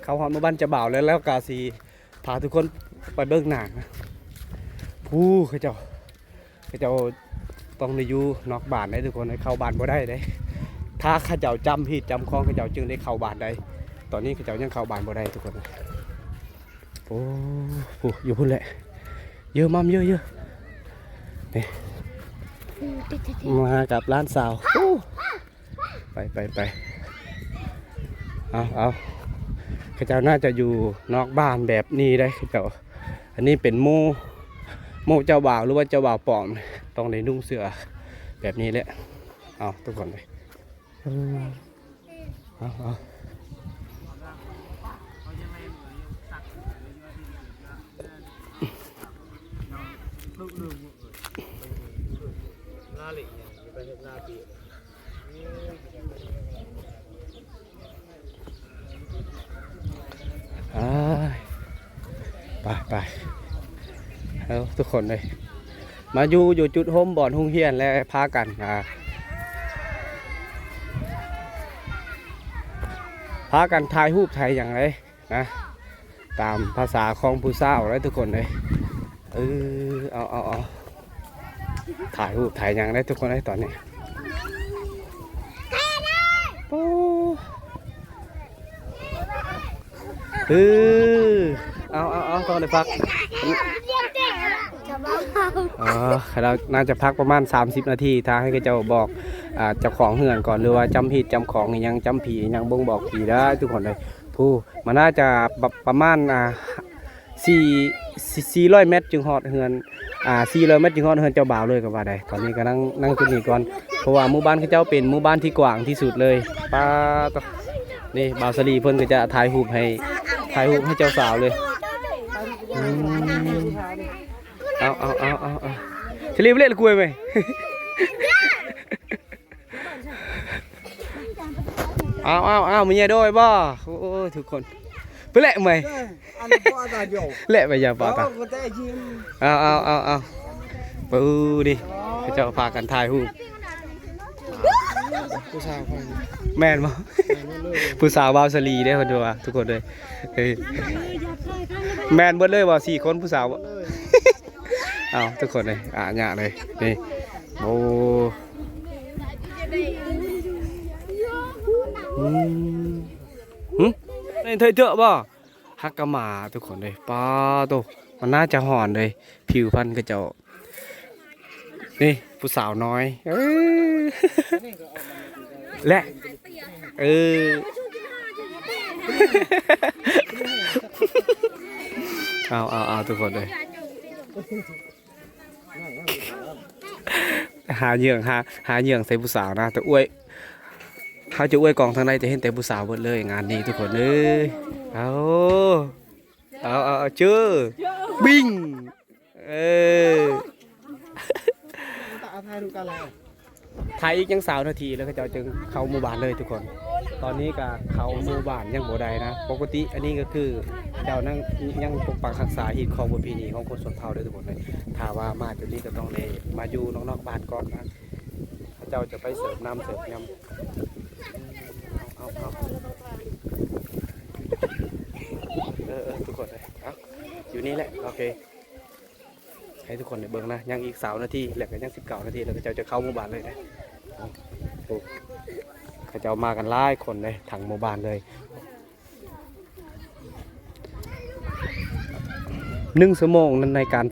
ເຂົ້າຮອດໝູ່ບ້ານເຈົ້າບ່າວແລ້ວ ແລ້ວກໍຊິພາທຸກຄົນໄປເບິ່ງນາງນະ. ຜູ້ ເຂົາເຈົ້າ ເຂົາເຈົ້າຕ້ອງໄດ້ຢູ່ນອກບ້ານເດ້ທຸກຄົນ ເຂົ້າບ້ານບໍ່ໄດ້ເດ້. ຖ້າເຂົາເຈົ້າຈຳຮີດຈຳຄອງ ເຂົາເຈົ້າຈຶ່ງໄດ້ເຂົ້າບ້ານໄດ້. ຕອນນີ້ເຂົາເຈົ້າຍັງເຂົ້າບ້ານບໍ່ໄດ້ທຸກຄົນ. ໂອ້ ຜູ້ ຢູ່ພຸ້ນແຫຼະ. ເຢີມາມເຢີ ເຢີ ນີ້ ມາກັບຫຼານສາວ. ໂອ້ ໄປ ໄປ ໄປ. ເອົາ ເອົາ ເຂົາເຈົ້າໜ້າຈະຢູ່ນອກບ້ານແບບນີ້ເດ້ ເຂົາເຈົ້າ. ອັນນີ້ເປັນໝູ່ ໝູ່ເຈົ້າບ່າວ ຫຼືວ່າເຈົ້າບ່າວປອມ ຕ້ອງໄດ້ນຸ່ງເສື້ອແບບນີ້ແຫຼະ. ເອົາ ທຸກຄົນເອີຍ ເອີ ເອົາ ເອົາ. ເອີຍ ໄປ ໄປ. ເອົາ ທຸກຄົນເອີຍ ມາຢູ່ ຢູ່ຈຸດໂຮມບ່ອນໂຮງຮຽນ ແລະ ພາກັນ ອ່າ ພາກັນຖ່າຍຮູບຖ່າຍຫຍັງເດ້ ນະ ຕາມພາສາຂອງຜູ້ສາວເດ້ທຸກຄົນເດ້. ເອີ ເອົາ ເອົາ ເອົາ ຖ່າຍຮູບຖ່າຍຫຍັງເດ້ທຸກຄົນເດ້ຕອນນີ້. ໂອ້ ເອີ ເອົາ ເອົາ ເອົາ ຕ້ອງໄດ້ພັກ. ອໍ ເຂົາໜ້າຈະພັກປະມານສາມສິບນາທີ ຖ້າໃຫ້ເຂົາເຈົ້າບອກ ອ່າ ເຈົ້າຂອງເຮືອນກ່ອນ ຫຼືວ່າຈຳຮີດຈຳຄອງອີ່ຫຍັງ ຈຳຜີອີ່ຫຍັງ ບົ່ງບອກຜີໄດ້ທຸກຄົນເດ້. ຜູ້ ມັນໜ້າຈະປະ ປະມານ ອ່າ ສີ່ ສີ່ຮ້ອຍແມັດຈຶ່ງຮອດເຮືອນ ອ່າ ສີ່ຮ້ອຍແມັດຈຶ່ງຮອດເຮືອນເຈົ້າບ່າວເລີຍກໍວ່າໄດ້. ຕອນນີ້ກໍນັ່ງ ນັ່ງຈຸດນີ້ກ່ອນ ເພາະວ່າໝູ່ບ້ານເຂົາເຈົ້າເປັນໝູ່ບ້ານທີ່ກວ້າງທີ່ສຸດເລີຍ. ປາດໂທ້ ນີ້ບ່າວສາລີເພິ່ນກໍຈະຖ່າຍຮູບໃຫ້ ຖ່າຍຮູບໃຫ້ເຈົ້າສາວເລີຍ. ອືມ ເອົາ ເອົາ ເອົາ ເອົາ ສາລີໄປເລະລະກວຍໄໝ? ເອົາ ເອົາ ເອົາ ມີຍາໂດຍບໍ່? ໂອ້ຍ ທຸກຄົນ ໄປແລະໄໝ? ເອີ ອັນນັ້ນບໍ່ອັນນັ້ນໂຍ ແລະໄປຢ່າບໍ່ຕາ ເອີ ເອົາ ເອົາ ເອົາ ເອົາ ປຶດ ນີ້ ເຂົາເຈົ້າພາກັນຖ່າຍຮູບ ຜູ້ສາວຂ້ອຍ ແມ່ນບໍ່? ແມ່ນເລີຍ ຜູ້ສາວບ່າວສາລີເດ້ ເພິ່ນວ່າ ທຸກຄົນເອີຍ. ເອີ ແມ່ນເບິດເລີຍບໍ່? ສີ່ຄົນຜູ້ສາວບໍ່? ເອົາ ທຸກຄົນເອີຍ ອາຍະເລີຍ ນີ້ ໂອ້ ອືມ ຫຶ ໃນເທີຍເຖາະບໍ່? ຮັກກະໝາທຸກຄົນເອີຍ ປາໂຕ ມັນໜ້າຈະຮ້ອນເລີຍ ຜິວພັນເຂົາເຈົ້າ ນີ້ຜູ້ສາວນ້ອຍ ເອີ ແລະ ເອີ ເອົາ ເອົາ ເອົາ ທຸກຄົນເອີຍ. ຫາເຫຍື່ອງ ຫາ ຫາເຫຍື່ອງໃສ່ຜູ້ສາວນະ ແຕ່ອວຍ ເຮົາຈະອວຍກ້ອງທາງໃດ ຈະເຫັນແຕ່ຜູ້ສາວເບິດເລີຍ ງານນີ້ທຸກຄົນເອີຍ. ເອົາ ເອົາ ເອົາ ເຈີ ບິງ ເອີ ຖ່າຍອີກຍັງຊາວນາທີ ແລ້ວເຂົາເຈົ້າຈຶ່ງເຂົ້າໝູ່ບ້ານເລີຍທຸກຄົນ. ຕອນນີ້ກະເຂົ້າໝູ່ບ້ານຍັງບໍ່ໄດ້ນະ ປົກກະຕິອັນນີ້ກໍຄືເຈົ້ານັ້ນຍັງປົກປັກຮັກສາຮີດຄອງປະເພນີຂອງຄົນຊົນເຜົ່າເດີທຸກຄົນເດີ. ຖ້າວ່າມາຈຸດນີ້ກໍຕ້ອງໄດ້ມາຢູ່ນອກໆບ້ານກ່ອນນະ ເຂົາເຈົ້າຈະໄປເສີບນ້ຳເສີບຍຳ. ເອົາ ເອົາ ເອີ ເອີ ທຸກຄົນເອີຍ ເອົາ ຢູ່ນີ້ແຫຼະ ໂອເຄ. ໃຫ້ທຸກຄົນໄດ້ເບິ່ງນະ ຍັງອີກຊາວນາທີ ແລ້ວກໍຍັງສິບເກົ້ານາທີ ແລ້ວເຂົາເຈົ້າຈະເຂົ້າໝູ່ບ້ານເລີຍນະ. ໂອ້ ເຂົາເຈົ້າມາກັນຫຼາຍຄົນເດ້ ທັງໝູ່ບ້ານເລີຍ. ໜຶ່ງຊົ່ວໂມງໃນການ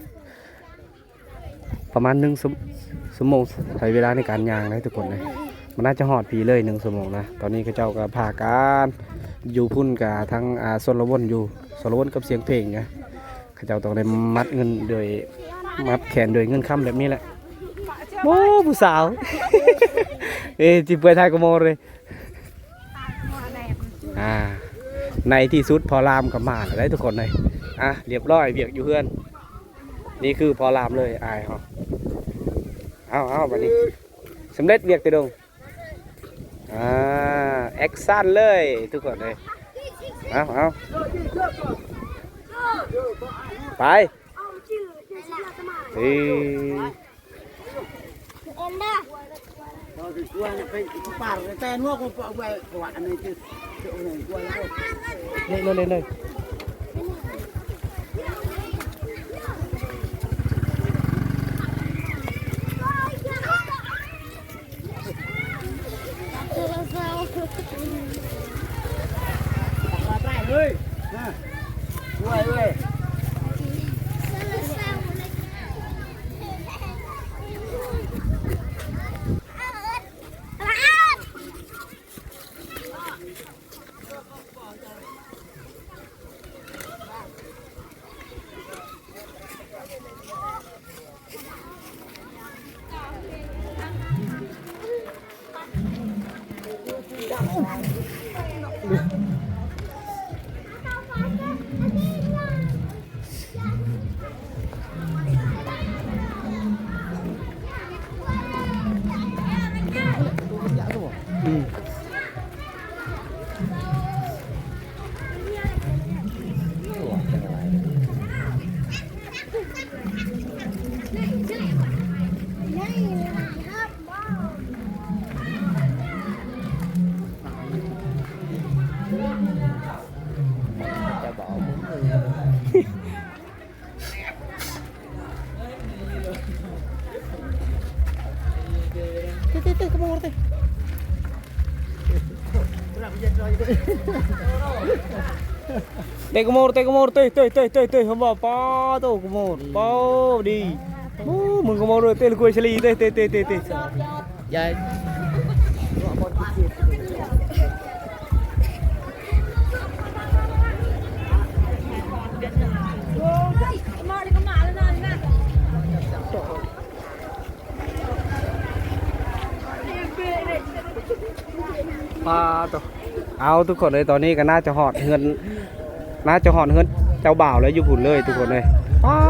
ປະມານໜຶ່ງຊົ່ວ ຊົ່ວໂມງ ໃຊ້ເວລາໃນການຍ່າງເດ້ທຸກຄົນເດ້. ມັນໜ້າຈະຮອດພີ້ເລີຍໜຶ່ງຊົ່ວໂມງນະ. ຕອນນີ້ເຂົາເຈົ້າກໍພາກັນ ຢູ່ພຸ້ນກໍທັງ ອ່າ ຊົນລະວົນ ຢູ່ຊົນລະວົນກັບສຽງເພງນະ. ເຂົາເຈົ້າຕ້ອງໄດ້ມັດເງິນໂດຍ ມັດແຂນໂດຍເງິນຄຳແບບນີ້ແຫຼະ. ໂອ້ ຜູ້ສາວ ເອີ ຈິເປືອຍຖ່າຍກະໂມເລີຍ. ອ່າ ໃນທີ່ສຸດພໍ່ລາມກໍມາແລ້ວເດ້ທຸກຄົນເອີຍ. ອ່າ ລຽບຮ້ອຍ ວຽກຢູ່ເຮືອນ. ນີ້ຄືພໍ່ລາມເລີຍ ອ້າຍເຮົາ. ເອົາ ເອົາ ບັດນີ້ສຳເລັດວຽກແຕ່ດົງ. ອ່າ ແອັກຊັນເລີຍທຸກຄົນເອີຍ. ເອົາ ເອົາ ໄປ ເອີ. ເອີ ເອີ ເອີ ເອີ ເອີ. ເລະເລີຍ ເລະເລີຍ. ເຮີ້ຍ ມາ ຊ່ວຍເວີຍ. ເຕະ ເຕະ ເຕະ ຂະໂມຍເຕະ ເຕະ ຂະໂມຍ ເຕະ ຂະໂມຍ ເຕະ ເຕະ ເຕະ ເຕະ ເຕະ ເຕະ ເຫັນບໍ່ ປາໂຕ ຂະໂມຍ ປາ ດີ ໂອ້ ມຶງ ຂະໂມຍ ເຕະ ເຕະ ເຕະ ເຕະ ເຕະ ເຕະ ເຕະ ເຕະ ເຕະ ເຕະ ຢາຍ ປາໂຕ ເອົາ ທຸກຄົນເອີຍ ຕອນນີ້ກໍໜ້າຈະຮອດເຮືອນ ໜ້າຈະຮອດເຮືອນເຈົ້າບ່າວແລ້ວ ຢູ່ພຸ້ນເລີຍ ທຸກຄົນເອີຍ ປາ. ເ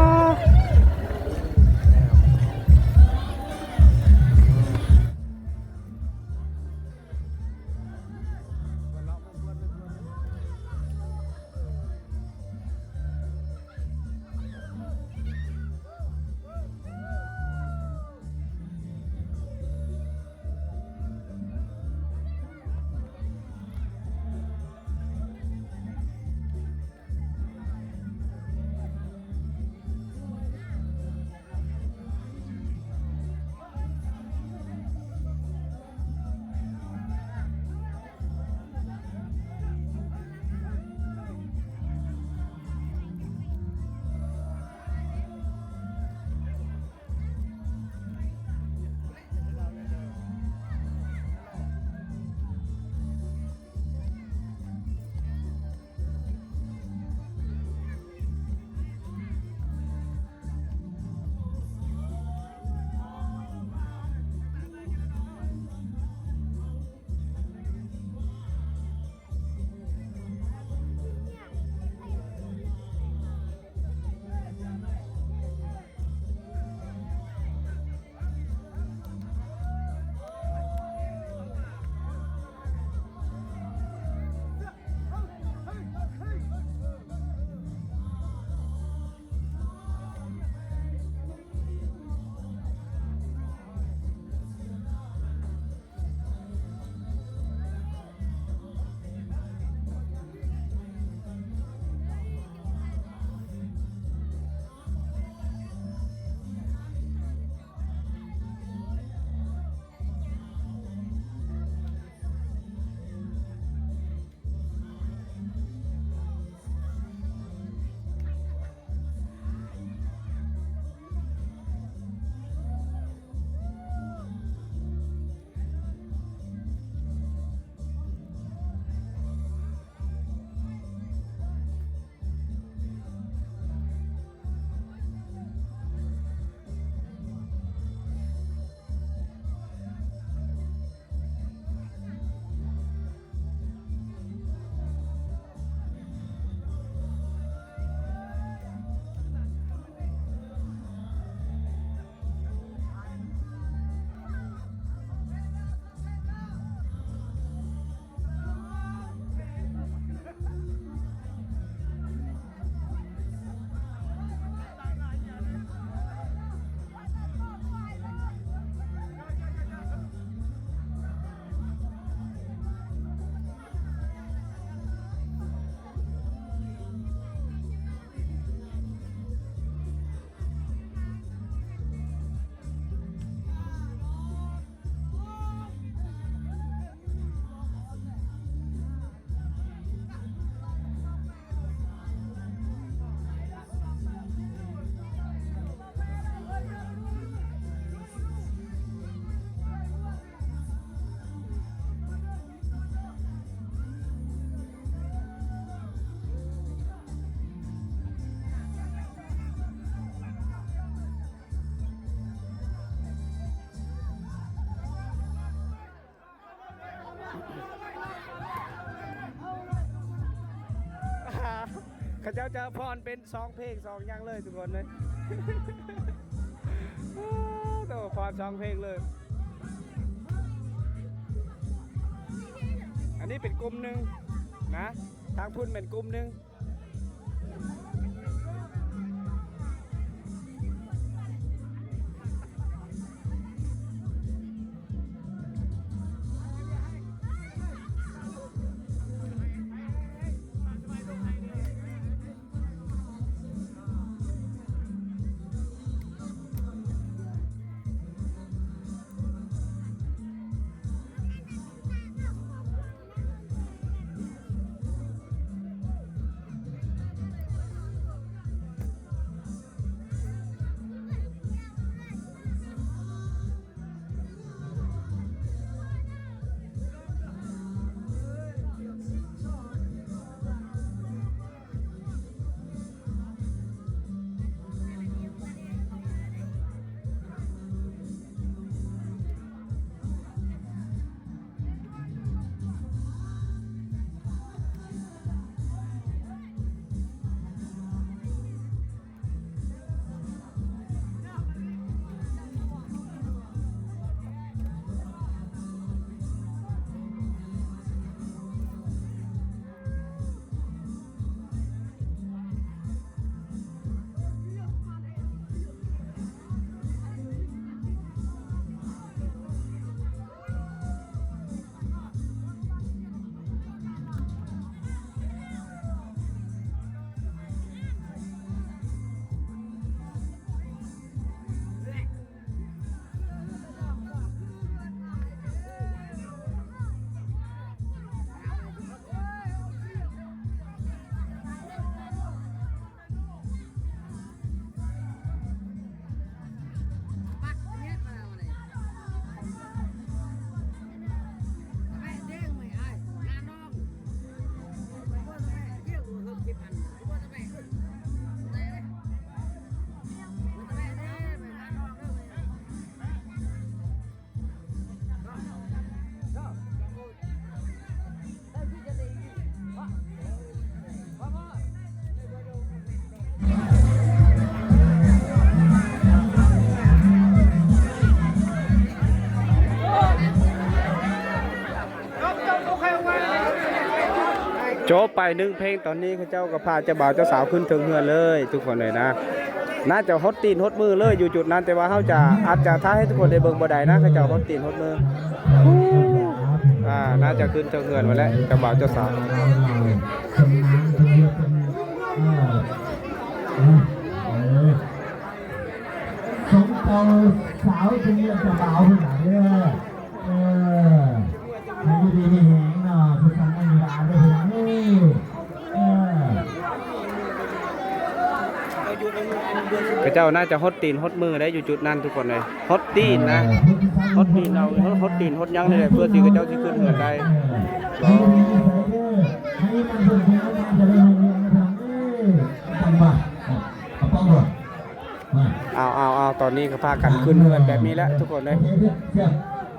ເຂົາເຈົ້າຈະຟ້ອນເປັນສອງເພງສອງຢ່າງເລີຍທຸກຄົນເລີຍ. ໂອ້ ໂຕຟ້ອນສອງເພງເລີຍ. ອັນນີ້ເປັນກຸ່ມໜຶ່ງນະ, ທາງພຸ້ນເປັນກຸ່ມໜຶ່ງ. ຈົບໄປໜຶ່ງເພງ. ຕອນນີ້ເຂົາເຈົ້າກໍພາເຈົ້າບ່າວເຈົ້າສາວຂຶ້ນເທິງເຮືອນເລີຍທຸກຄົນເລີຍນະ. ໜ້າຈະຫົດຕີນຫົດມືເລີຍຢູ່ຈຸດນັ້ນ, ແຕ່ວ່າເຮົາຈະ ອາດຈະຖ່າຍໃຫ້ທຸກຄົນໄດ້ເບິ່ງບໍ່ໄດ້ນະ, ເຂົາເຈົ້າຫົດຕີນຫົດມື. ອ່າ ໜ້າຈະຂຶ້ນເທິງເຮືອນໄວ້ແລ້ວ ເຈົ້າບ່າວເຈົ້າສາວ. ສອງເຈົ້າສາວຈະມີເຈົ້າບ່າວພຸ້ນນະເດີ. ເອີ ໃຫ້ຢູ່ດີມີແຮງເນາະ ຄືກັນນັ້ນລະເດີ. ເອີ ເຂົາເຈົ້າໜ້າຈະຫົດຕີນຫົດມືໄດ້ຢູ່ຈຸດນັ້ນທຸກຄົນເລີຍ. ຫົດຕີນນະ ຫົດຕີນເອົາ ຫົດຕີນຫົດຫຍັງນີ້ແຫຼະ ເພື່ອທີ່ເຂົາເຈົ້າຊິຂຶ້ນເຮືອນໄດ້. ເອົາ ເອົາ ເອົາ ຕອນນີ້ກໍພາກັນຂຶ້ນເຮືອນແບບນີ້ແຫຼະທຸກຄົນເລີຍ.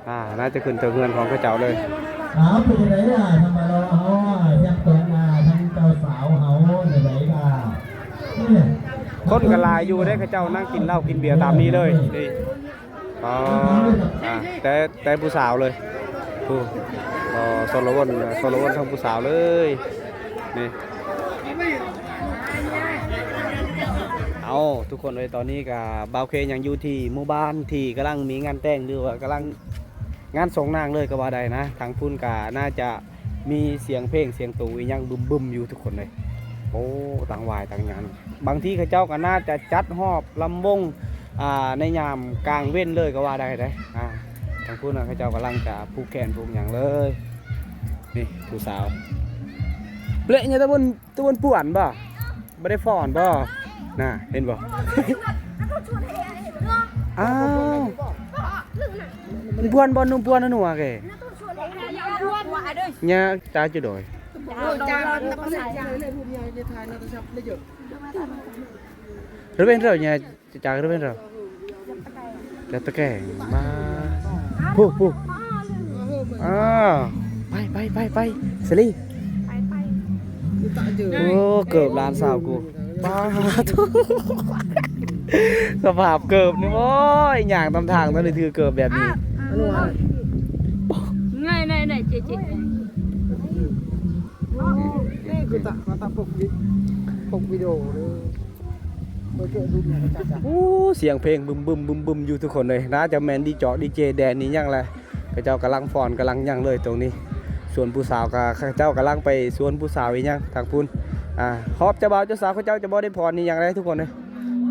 ອ່າ ໜ້າຈະຂຶ້ນເທິງເຮືອນຂອງເຂົາເຈົ້າເລີຍ. ເອົາ ເປັນຈັ່ງໃດລະ ທາງບ້ານເຮົາ ທາງເຈົ້າສາວເຮົາ ຈັ່ງໃດລະ? ຄົນກໍຫຼາຍຢູ່ເດ້ ເຂົາເຈົ້ານັ່ງກິນເຫຼົ້າກິນເບຍຕາມນີ້ເລີຍນີ້. ອໍ ອ່າ ແຕ່ ແຕ່ຜູ້ສາວເລີຍ ຜູ້ ອໍ ໂຊລະວົນ ໂຊລະວົນທັງຜູ້ສາວເລີຍນີ້. ເອົາ ທຸກຄົນເອີຍ ຕອນນີ້ກະບ່າວເຄຍັງຢູ່ທີ່ໝູ່ບ້ານທີ່ກຳລັງມີງານແຕ່ງ ຫຼືວ່າກຳລັງງານສົງນາງເລີຍກໍວ່າໄດ້ນະ. ທາງພຸ້ນກະໜ້າຈະ ມີສຽງເພງສຽງຕູອີ່ຫຍັງບຶມໆຢູ່ທຸກຄົນເລີຍ. ໂອ້ ຕັ້ງຫວາຍຕັ້ງຫຍັງ ບາງທີເຂົາເຈົ້າກໍໜ້າຈະຈັດຮອບລຳວົງ ອ່າ ໃນຍາມກາງເວັນເລີຍກໍວ່າໄດ້ເດ້. ອ່າ ທາງພຸ້ນນະ ເຂົາເຈົ້າກຳລັງຈະຜູກແຂນຜູກຫຍັງເລີຍ. ນີ້ຜູ້ສາວ ເລະຍະຕະບົນ ຕະບົນປ່ວນບໍ່? ບໍ່ໄດ້ຟ້ອນບໍ່? ນະ ເຫັນບໍ່? ອ້າວ ມັນພວນບໍ່ ນຸ່ມພວນໜັວເກ. ຍາຕາຈຸດອຍ ເຣເວັນເຣຍ ຍາຈາກເຣເວັນເຣ. ຈະຕະແກງມາ ຜູ້ ຜູ້ ອ້າວ ໄປ ໄປ ໄປ ໄປ ສາລີ ໄປ ໄປ. ໂອ້ ເກີບຫຼານສາວກູ ປ້າໂທ້ ສະພາບເກີບນີ້ ໂອ້ຍ ຍ່າງຕາມທາງຕ້ອງໄດ້ຖືເກີບແບບນີ້. ໂອ້ ສຽງເພງບຶມໆໆໆຢູ່ທຸກຄົນເອີຍ. ໜ້າຈະແມ່ນດີເຈ ດີເຈແດນນີ້ຫຍັງແຫຼະ. ເຂົາເຈົ້າກຳລັງຟ້ອນກຳລັງຫຍັງເລີຍຕົງນີ້. ສວນຜູ້ສາວກະ ເຂົາເຈົ້າກຳລັງໄປສວນຜູ້ສາວອີ່ຫຍັງທາງພຸ້ນ. ອາ ຮອບເຈົ້າບ່າວເຈົ້າສາວເຂົາເຈົ້າຈະບໍ່ໄດ້ຟ້ອນອີ່ຫຍັງໃດທຸກຄົນເອີຍ.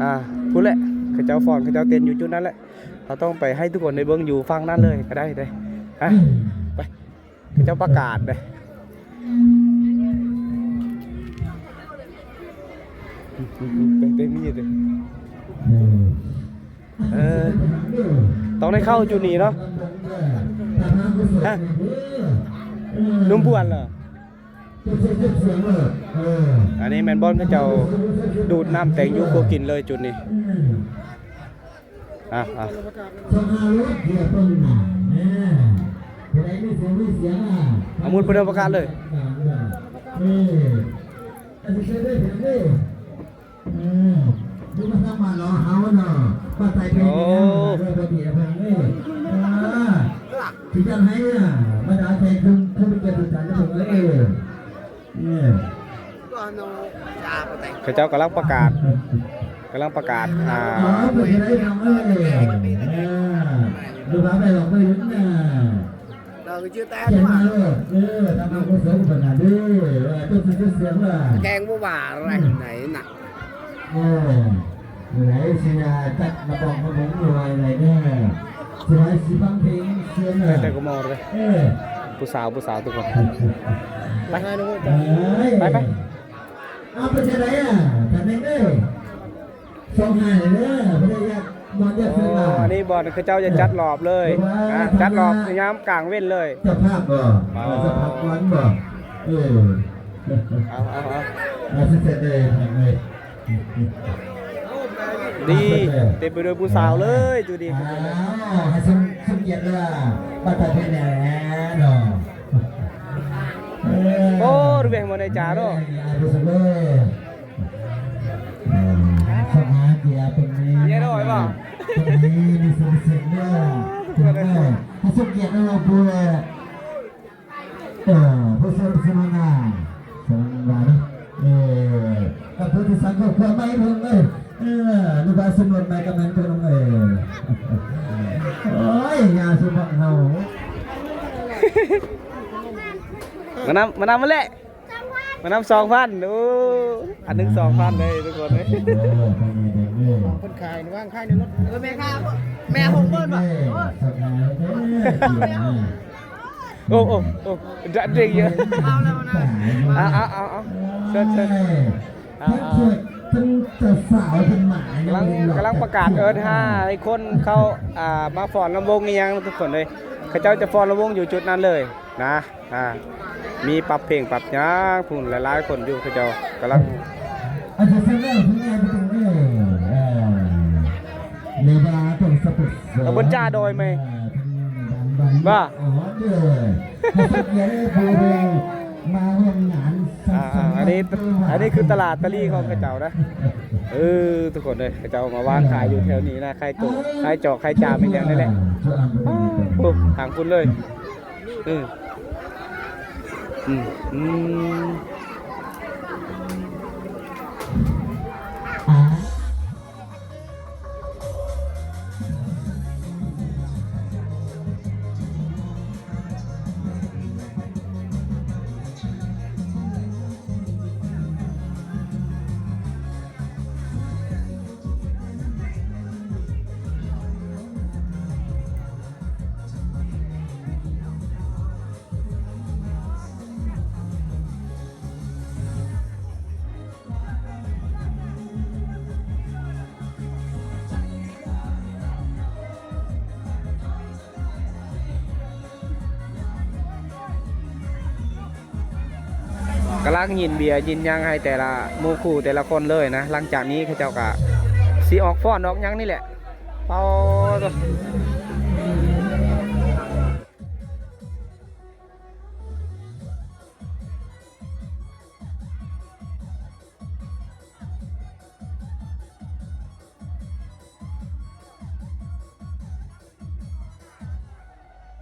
ອາ ພຸ້ນແຫຼະ ເຂົາເຈົ້າຟ້ອນ ເຂົາເຈົ້າເຕັ້ນຢູ່ຈຸດນັ້ນແຫຼະ. ເຮົາຕ້ອງໄປໃຫ້ທຸກຄົນໄດ້ເບິ່ງຢູ່ຝັ່ງນັ້ນເລີຍກະໄດ້ເດ້. ອາ ໄປ ເຂົາເຈົ້າປະກາດເດ້. ເປັນ ເປັນມີດເດ້. ເອີ ຕ້ອງໄດ້ເຂົ້າຈຸດນີ້ເນາະ. ຮະ ນມບວນເຫຼືອ? ອັນນີ້ແມ່ນບ່ອນເຂົາເຈົ້າດູດນ້ຳແຕງຢູ່ຄົວກິນເລີຍຈຸດນີ້. ອ່ະ ອ່ະ ເອົາໝູດເພິ່ນເອົາປະກາດເລີຍ. ເອີ ເອີ ບໍ່ສາມາດລໍເຮົາເນາະ ມາໃສ່ເພງນີ້ນະ ເອີ ບໍ່ດີນະເພິ່ນເອີຍ. ເອີ ຊິຈັດໃຫ້ນະ ບັນດາແຂກຜູ້ມີກຽດທຸກທ່ານເອີຍ. ເອີ ເຂົາເຈົ້າກຳລັງປະກາດ ກຳລັງປະກາດ ອ່າ ເປັນຈັ່ງໃດນ້ອງເອີຍ? ເອີ ບໍ່ວ່າໄປດອກເອີຍນະ. ລາວກໍຈື່ແຕ່ມາ ເອີ ທາງຜູ້ສົງເພິ່ນນະເດີ ເອີ ຕົວຊື່ຊື່ສຽງລະ ແກງບໍ່ວ່າໄລໃດນະ. ໂອ້ ໄລຊິວ່າຈັດລະບອກມາບົງຢູ່ໄລເດີ ຊິວ່າຊິຟັງເພງສຽງລະ ແຕ່ກໍມອງເລີຍ. ເອີ ຜູ້ສາວ ຜູ້ສາວທຸກຄົນ ໄປ ເອີຍ ໄປ ໄປ ເອົາ ເປັນຈັ່ງໃດອະ ທ່ານແມ່ເອີຍ? ສອງຫ້າເດີ ບໍ່ໄດ້ຢາກນອນຢາກ ໂອ້ ຄືວ່າ ອັນນີ້ບ່ອນເຂົາເຈົ້າຈະຈັດລອບເລີຍ ອ່າ ຈັດລອບຍາມກາງເວັນເລີຍ. ເຈົ້າພາບບໍ່? ອໍ ເອີ ເຈົ້າພາບກ່ອນບໍ່? ເອີ ເອົາ ເອົາ ເອົາ ເອົາ ເອົາ ເສັດເລີຍ ເສັດເລີຍ. ດີ ເຕັມໄປດ້ວຍຜູ້ສາວເລີຍ ຢູ່ດີ. ອ້າວ ໃຫ້ສົມ ສົມກຽດເລີຍ ບັດຕາເພັນແນ່ເນາະ. ເອີ ໂອ້ ເວງບໍ່ໄດ້ຈາເນາະ. ເອີ ເອີ ສະຫາເກຍເປັນແມ່ ເຍໂດຍບໍ່? ເປັນແມ່ມີສຸກເສັນເດີ ເປັນແມ່ ໃຫ້ສົມກຽດເດີ ຜູ້ ເອີ ຜູ້ຊົງສະຫງ່າ ສະຫງ່າເນາະ. ເອີ ກັບຜູ້ທີ່ສ້າງຄອບຄົວໃໝ່ເພິ່ນເອີຍ ເອີ ຫຼືວ່າສົມລົດໃໝ່ກຳນັນຕົວນ້ອງເອີຍ. ໂອ້ຍ ຍາສຸບັກເຮົາ ມານຳ ມານຳມາແຫຼະ. ມານຳສອງພັນ ໂອ້ ອັນໜຶ່ງສອງພັນເລີຍທຸກຄົນເອີຍ. ເອີ ເພິ່ນຂາຍ ວາງຂາຍໃນລົດ ເອີ ແມ່ຄ້າ ແມ່ຫົກໝື່ນບາດ. ໂອ້ ໂອ້ ໂອ້ ເດັກເຍອະ ເອົາ ເອົາ ເອົາ ເຊີນ ເຊີນ ເອົາ ເອົາ ເພິ່ນສາວເພິ່ນໝາ ກຳລັງ ກຳລັງປະກາດເອີ້ນຫາໃຫ້ຄົນເຂົ້າ ອ່າ ມາຟ້ອນລຳວົງອີ່ຫຍັງທຸກຄົນເອີຍ. ເຂົາເຈົ້າຈະຟ້ອນລຳວົງຢູ່ຈຸດນັ້ນເລີຍນະ. ອ່າ ມີປັບເພງປັບຫຍັງ ຜູ້ຫຼາຍໆຄົນຢູ່ ເຂົາເຈົ້າກຳລັງ ເອົາ ເພິ່ນຈ້າດອຍແມ່ ວ່າ ອ່າ ອັນນີ້ ອັນນີ້ຄືຕະຫຼາດຕະຫຼີ່ຂອງເຂົາເຈົ້ານະ. ເອີ ທຸກຄົນເອີຍ ເຂົາເຈົ້າມາວາງຂາຍຢູ່ແຖວນີ້ນະ ຂາຍໂຕ ຂາຍຈອກ ຂາຍຈາມ ອີ່ຫຍັງນີ້ແຫຼະ. ໂອ້ ທາງພຸ້ນເລີຍ. ອືມ ອືມ ອືມ. ກຳລັງຍິນເບຍຍິນຫຍັງໃຫ້ແຕ່ລະໝູ່ຄູ່ແຕ່ລະຄົນເລີຍນະ. ຫຼັງຈາກນີ້ເຂົາເຈົ້າກະຊິອອກຟ້ອນອອກຫຍັງນີ້ແຫຼະ. ເອົາ.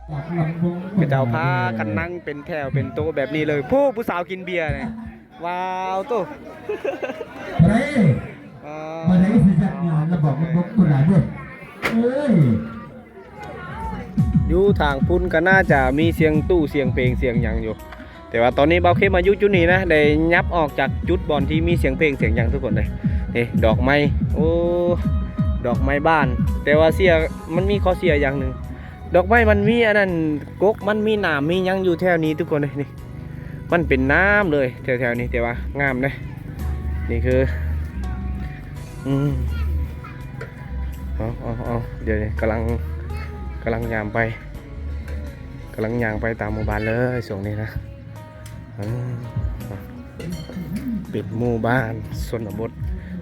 ເຂົາເຈົ້າພາກັນນັ່ງເປັນແຖວເປັນໂຕະແບບນີ້ເລີຍ. ຜູ້ ຜູ້ສາວກິນເບຍນີ້ ວ້າວໂຕ ເອີ ມາໄດ້ຊິຈັດງານລະບອກລະບົບໂບລານເດີ້. ເອີຍ ຢູ່ທາງພຸ້ນກໍໜ້າຈະມີສຽງຕູ້ສຽງເພງສຽງຫຍັງຢູ່ ແຕ່ວ່າຕອນນີ້ບ່າວເຄມາຢູ່ຈຸດນີ້ນະ ໄດ້ຫຍັບອອກຈາກຈຸດບ່ອນທີ່ມີສຽງເພງສຽງຫຍັງທຸກຄົນເລີຍ. ນີ້ດອກໄມ້ ໂອ້ ດອກໄມ້ບານ ແຕ່ວ່າເສຍ ມັນມີຂໍ້ເສຍຢ່າງໜຶ່ງ ດອກໄມ້ມັນມີອັນນັ້ນ ກົກມັນມີໜາມມີຫຍັງຢູ່ແຖວນີ້ທຸກຄົນເລີຍ. ນີ້ ມັນເປັນນ້ຳເລີຍແຖວໆນີ້ ແຕ່ວ່າງາມເດ້. ນີ້ຄື ອືມ ເອົາ ເອົາ ເອົາ ດຽວນີ້ກຳລັງ ກຳລັງຍ່າງໄປ ກຳລັງຍ່າງໄປຕາມໝູ່ບ້ານເລີຍຊ່ວງນີ້ນະ. ເອີ ເປັນໝູ່ບ້ານຊົນນະບົດ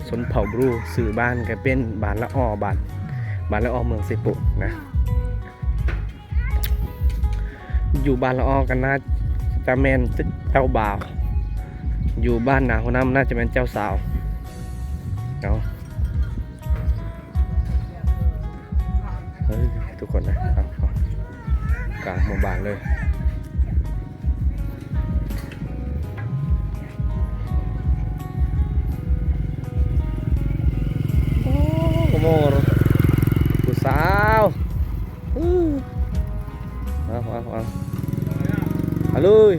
ຊົນເຜົ່າບຣູ ຊື່ບ້ານກໍເປັນບ້ານລະອໍ ບ້ານ ບ້ານລະອໍ ເມືອງເຊໂປະນະ. ຢູ່ບ້ານລະອໍກໍໜ້າຈະແມ່ນເຈົ້າບ່າວ ຢູ່ບ້ານນາຫົວນ້ຳໜ້າຈະແມ່ນເຈົ້າສາວເນາະ. ເອີ ທຸກຄົນນະ ເອົາ ເອົາ ກາງໝູ່ບ້ານເລີຍ. ໂອ້ ໂອ້ ຜູ້ສາວ ເອົາ ເອົາ ເອົາ ເອົາເລີຍ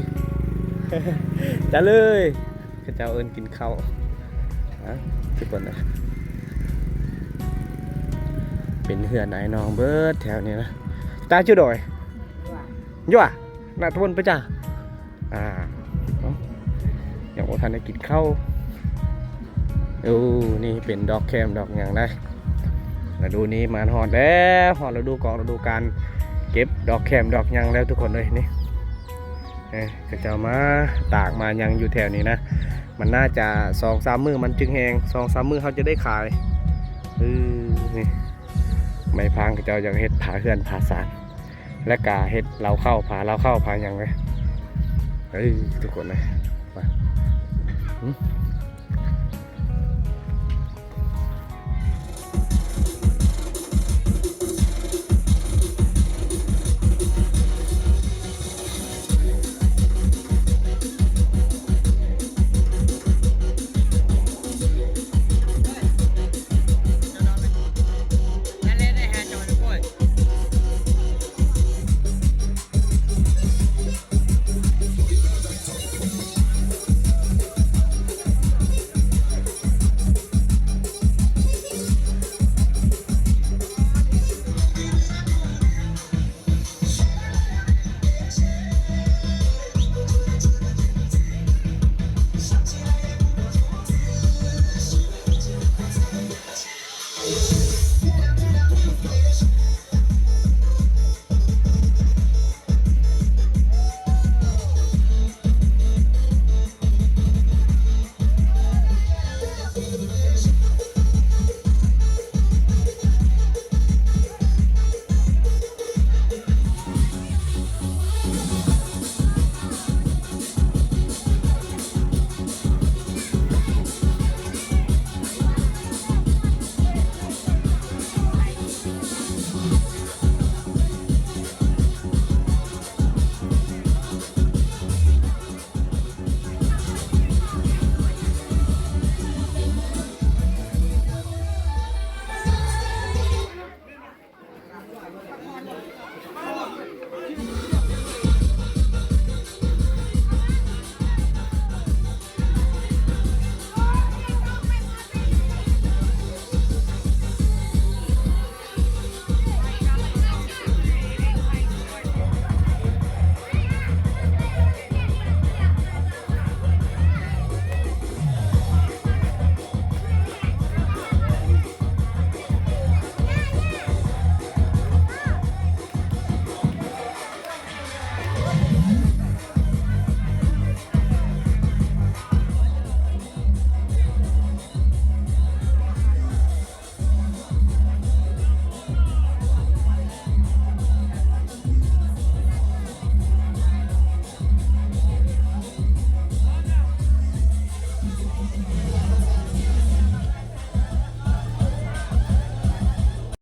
ຈັດເລີຍ. ເຂົາເຈົ້າເອີ້ນກິນເຂົ້າ ອາ ທຸກຄົນນະ ເປັນເຮືອນອ້າຍນ້ອງເບິດແຖວນີ້ນະ. ຕາຈຸດອຍ ຢວ ນະ ທຸກຄົນໄປຈ້າ. ອາ ເອົາ ຍັງບໍ່ທັນໄດ້ກິນເຂົ້າ. ໂອ້ ນີ້ເປັນດອກແຄມດອກຫຍັງໄດ໋. ລະດູນີ້ມາຮອດແລ້ວ ຮອດລະດູກອງລະດູການເກັບດອກແຄມດອກຫຍັງແລ້ວທຸກຄົນເອີຍ. ນີ້ ເອີ ເຂົາເຈົ້າມາຕາກມາຫຍັງຢູ່ແຖວນີ້ນະ ມັນໜ້າຈະສອງສາມມື້ມັນຈຶ່ງແຫ້ງ ສອງສາມມື້ເຮົາຈະໄດ້ຂາຍ. ເອີ ນີ້ ໄມ້ພາງເຂົາເຈົ້າຢາກເຮັດຝາເຮືອນຝາຊານ ແລະກະເຮັດເລົາເຂົ້າ ຝາເລົາເຂົ້າ ຝາຫຍັງເລີຍ. ເອີ ທຸກຄົນເລີຍ ມາ ຫຶ